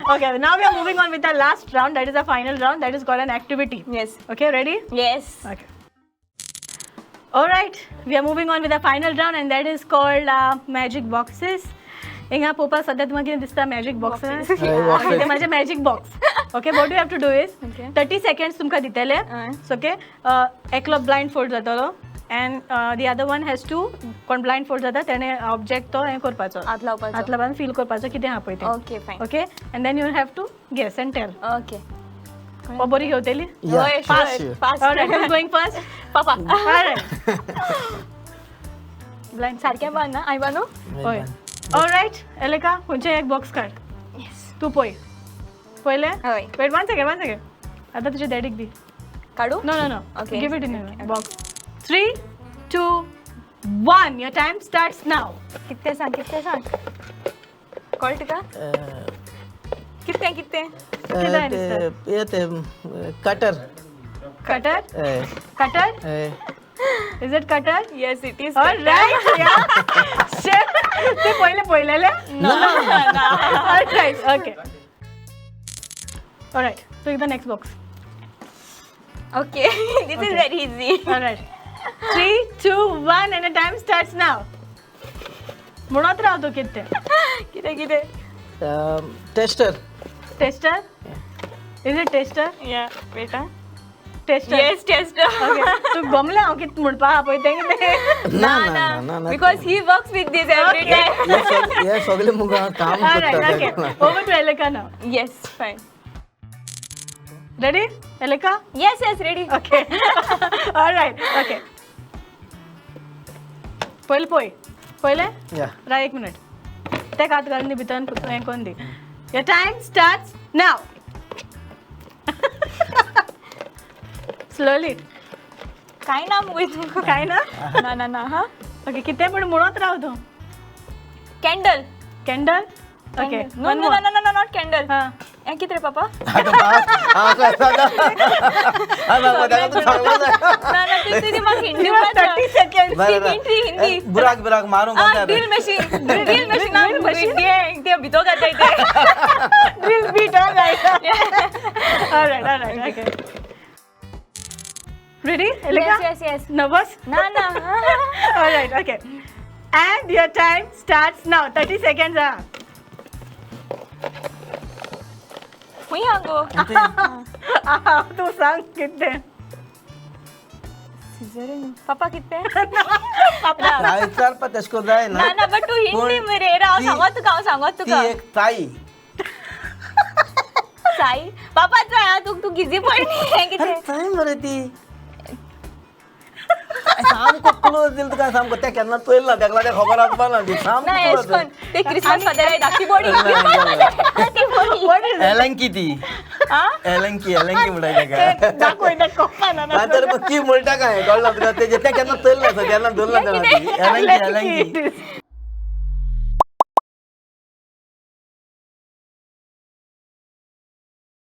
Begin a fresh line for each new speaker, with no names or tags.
Okay, now we are moving on with the last round. That is the final round. That is called an activity.
Yes.
Okay, ready?
Yes.
Okay. All right, we are moving on with the final round, and that is called magic boxes. हिंगा पोवपाक सद्या तुमकां कितें दिसता magic boxes.
हय.
ते माझे magic box. Okay, what you have to do is
Okay.
30 seconds तुमकां दितले.
हय.
ओके, एकलो ब्लायंड फोल्ड जातलो and the other one has to, कोण ब्लायंड फोल्ड जाता तेणे ऑब्जेक्ट तो हें करपाचो.
हात लावपाचो.
हात लावन फील करपाचो कितें आहा पळय तें.
Okay, fine.
Okay, and then you have to guess and tell.
Okay.
हो, बरी घेवतली?
Yeah,
हय,
sure.
Sure. Fast.
Alright, who's going first?
पापा.
Alright. Blind.
सारकें बांद ना आई बानू.
हय. Alright, Eleka, खंयचें एक बॉक्स काड.
येस.
तूं पळय. पळयलें?
हय.
Wait, one second, one second. आतां तुज्या डॅडीक दी.
काडू?
No, no, no.
Okay.
Give it in box. Three, two, one. Your time starts now.
कितें सांग, कितें सांग, कळटा तुका कितें कितें?
कितें दिसता?
हे ते cutter.
Cutter? Cutter? Is it cutter?
Yes, it is.
All right. Yeah. Shit. ते पयलें पळयलेलें? All right. Okay. All right. Pick the next box.
Okay, this is very easy.
All right. Three, two, one, and the time starts now. म्हणत राव तूं कितें तें.
कितें कितें?
Tester.
Tester? Is it tester?
या बेटा.
Tester.
Yes, tester.
Okay. तूं गमलें हांव कितें म्हणपा आहा पळय तें कितें.
ना ना ना ना.
Because he works with this every time.
हे सगळे मुगा काम
All right. Okay.
करता.
Over to Eleka now.
Yes, fine.
Ready? Eleka?
Yes, ready.
Okay. All right. Okay. पयलें पळय. पळयलें?
या.
राव एक मिनिट. तेका हात घालून दी भितर हें करून दी. Your time starts now. Slowly.
काय ना मुगो तुमकां.
काय ना?
ना ना ना, हा.
ओके, कितें पण म्हणत राव तूं.
Candle.
Candle? Okay.
No no no no, not candle.
हां.
हें कितें रे पापा?
सांगलो.
ना ना, ती म्हाका Hindi.
You have 30 seconds.
Hindi.
बुराक बिराक मारूंक.
Drill machine, drill machine, drill machine, ते भितर घाताय ते.
Drill bit, all right. All right, all right, okay. Ready, Elika?
Yes.
Nervous?
ना ना.
All right, okay. And your time starts now. 30 seconds. Ah.
खंय आहा गो?
Ah, तूं सांग कितें.
सिजर पापा कितें?
विचारपा तेश करून जाय.
ना ना, बट तूं हिंदी मरे, राव, सांगत तुका हांव, सांगत
ती
तुका.
एक ताई.
साई पापा, चोय आं, तूं तूं गिजी पडली. हें
अरे
कितें?
ताई मरे ती सामको क्लोज दिल तुका सामको. ते केन्ना चोयल ना तेका, लागून खबर आसपा ना ती
ना
सामको.
एश कोन ते क्रिसमस फादर धाकटी बोडी, धाकटी बोडी.
What is it?
एलंकी ती.
आं.
एलंकी, एलंकी म्हणटा तेका.
दाखय, दाखय ना.
ना तर मग ती म्हणटा काय कळ्ळा तुका? तेजे ते केन्ना चोयल ना, केन्ना धरला ना ती एलंकी, एलंकी.